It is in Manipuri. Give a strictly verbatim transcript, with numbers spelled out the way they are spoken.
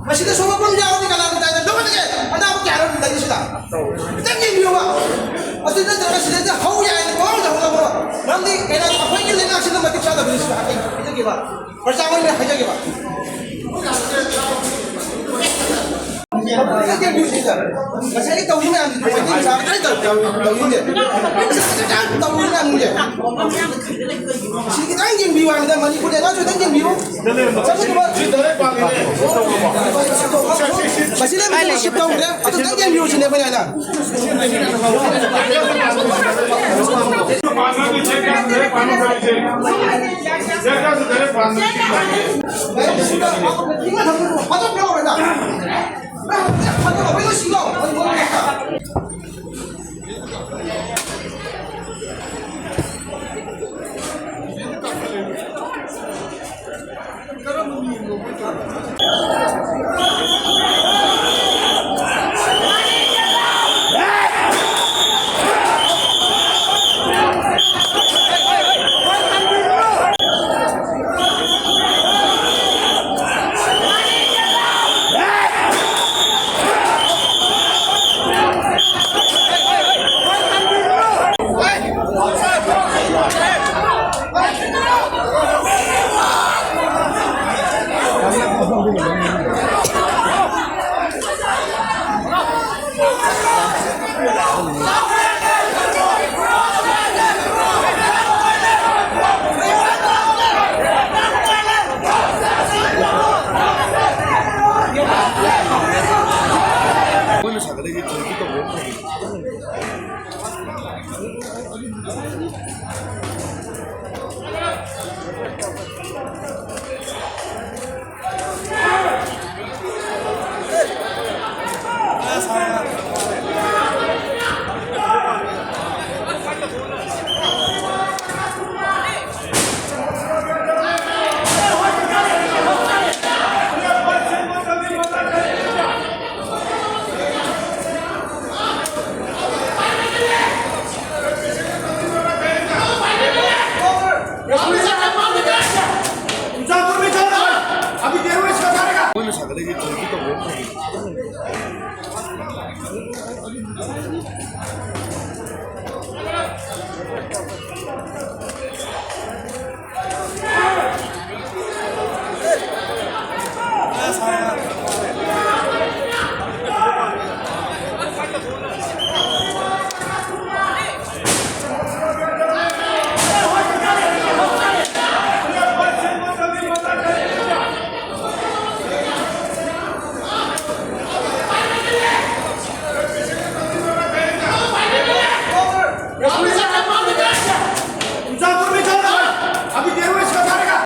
ꯃꯁꯤꯗ ꯁꯣꯛꯂꯛꯄ ꯑꯃ ꯌꯥꯎꯔꯗꯤ ꯀꯅꯥꯅ ꯗꯥꯏꯇ ꯂꯧꯒꯗꯒꯦ? ꯑꯅꯥꯕ ꯀꯌꯥ ꯂꯩꯔꯤ ꯁꯤꯗ? ꯈꯤꯇꯪ ꯌꯦꯡꯕꯤꯌꯨꯕ꯫ ꯑꯗꯨ ꯅꯠꯇ꯭ꯔꯒ ꯁꯤꯗꯩꯗ ꯍꯧ ꯌꯥꯏꯅ ꯄꯪꯍꯧꯗ ꯍꯧꯅꯕ꯫ ꯃꯔꯝꯗꯤ ꯀꯩꯅꯣ, ꯑꯩꯈꯣꯏꯒꯤ ꯂꯩꯉꯥꯛꯁꯤꯅ ꯃꯇꯤꯛ ꯆꯥꯗꯕꯅꯤ ꯁꯤꯗ ꯍꯥꯏꯖꯒꯦꯕ꯫ ꯄ꯭ꯔꯖꯥ ꯑꯣꯏꯅ ꯍꯥꯏꯖꯒꯦꯕ꯫ ꯉꯁꯥꯏꯒꯤ ꯇꯧꯔꯤ ꯃꯌꯥꯝꯁꯤꯗꯤ ꯃꯩꯇꯩ ꯃꯆꯥ ꯈꯛꯇꯪ ꯇꯧ-, ꯇꯧ-, ꯇꯧꯔꯤꯅꯦ꯫ ꯇꯧꯔꯤ ꯃꯌꯥꯝꯁꯦ꯫ ꯁꯤ ꯈꯤꯇꯪ ꯌꯦꯡꯕꯤꯌꯨ ꯍꯥꯏꯕꯗ ꯃꯅꯤꯄꯨꯔꯗ ꯂꯩꯉꯥꯛꯁꯨ ꯈꯤꯇꯪ ꯌꯦꯡꯕꯤꯌꯨ꯫ ꯃꯁꯤ ꯂꯩꯕꯁꯤꯡꯗꯣ shift ꯇꯧꯈ꯭ꯔꯦ꯫ ꯑꯗꯨ ꯈꯤꯇꯪ ꯌꯦꯡꯕꯤꯌꯨ ꯁꯤꯅꯦ ꯑꯩꯈꯣꯏꯅ ꯍꯥꯏꯅ꯫ ꯑꯗꯒꯤ ꯊꯣꯡ